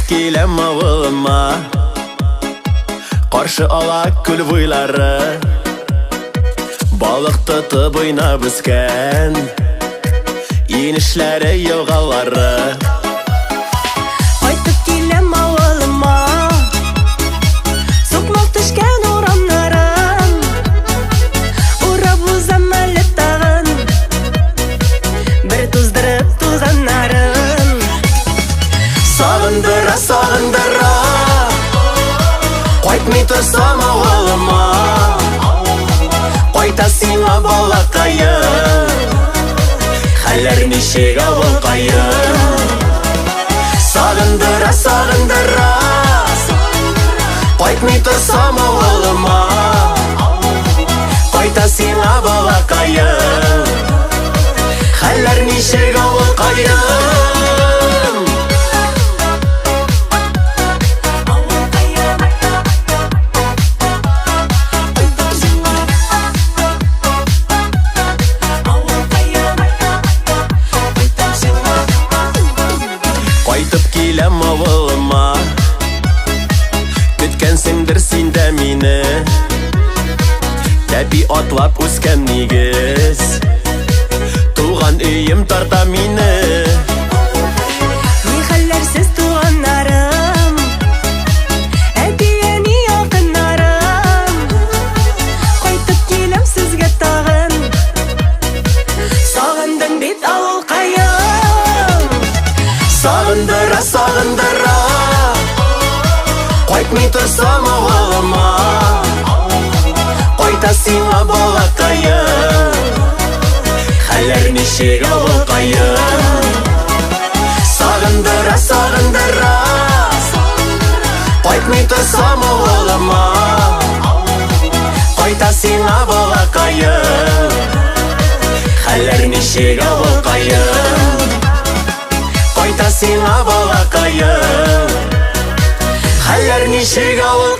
Киләм авылыма. Каршы ала күл буйлары. Балык тотып уйнап үскән инешләре, елгалары. Кайтып киләм авылыма. Сукмак төшкән урамнарын урап узам әле тагын, бер туздырып тузаннарын. Сагындыра, сагындыра, кайтмый торсам авылыма. Кайта сиңа, балакаем. Хәлләр ничек, авылкаем? Сагындыра, сагындыра, кайтмый торсам авылыма. Кайта сиңа, балакаем. Хәлләр ничек, авылкаем? Авылкаем, кайтам сиңа. Авылкаем, кайтам сиңа. Кайтып киләм авылыма. Көткәнсеңдер син дә мине. Тәпи атлап үскән нигез, туган өем тарта мине. Ни хәлләр сез, туганнарым, әти, әни, якыннарым? Кайтып киләм сезгә тагын. Сагындым бит, авылкаем. Сагындыра, сагындыра, кайтмый торсам авылыма. Кайта сиңа, балакаем. Хәлләр ничек, авылкаем? Сагындыра, сагындыра, кайтмый торсам авылыма. Кайта сиңа, балакаем. Хәлләр ничек, авылкаем? Кайта сиңа, балакаем. Хәлләр ничек, авылкаем?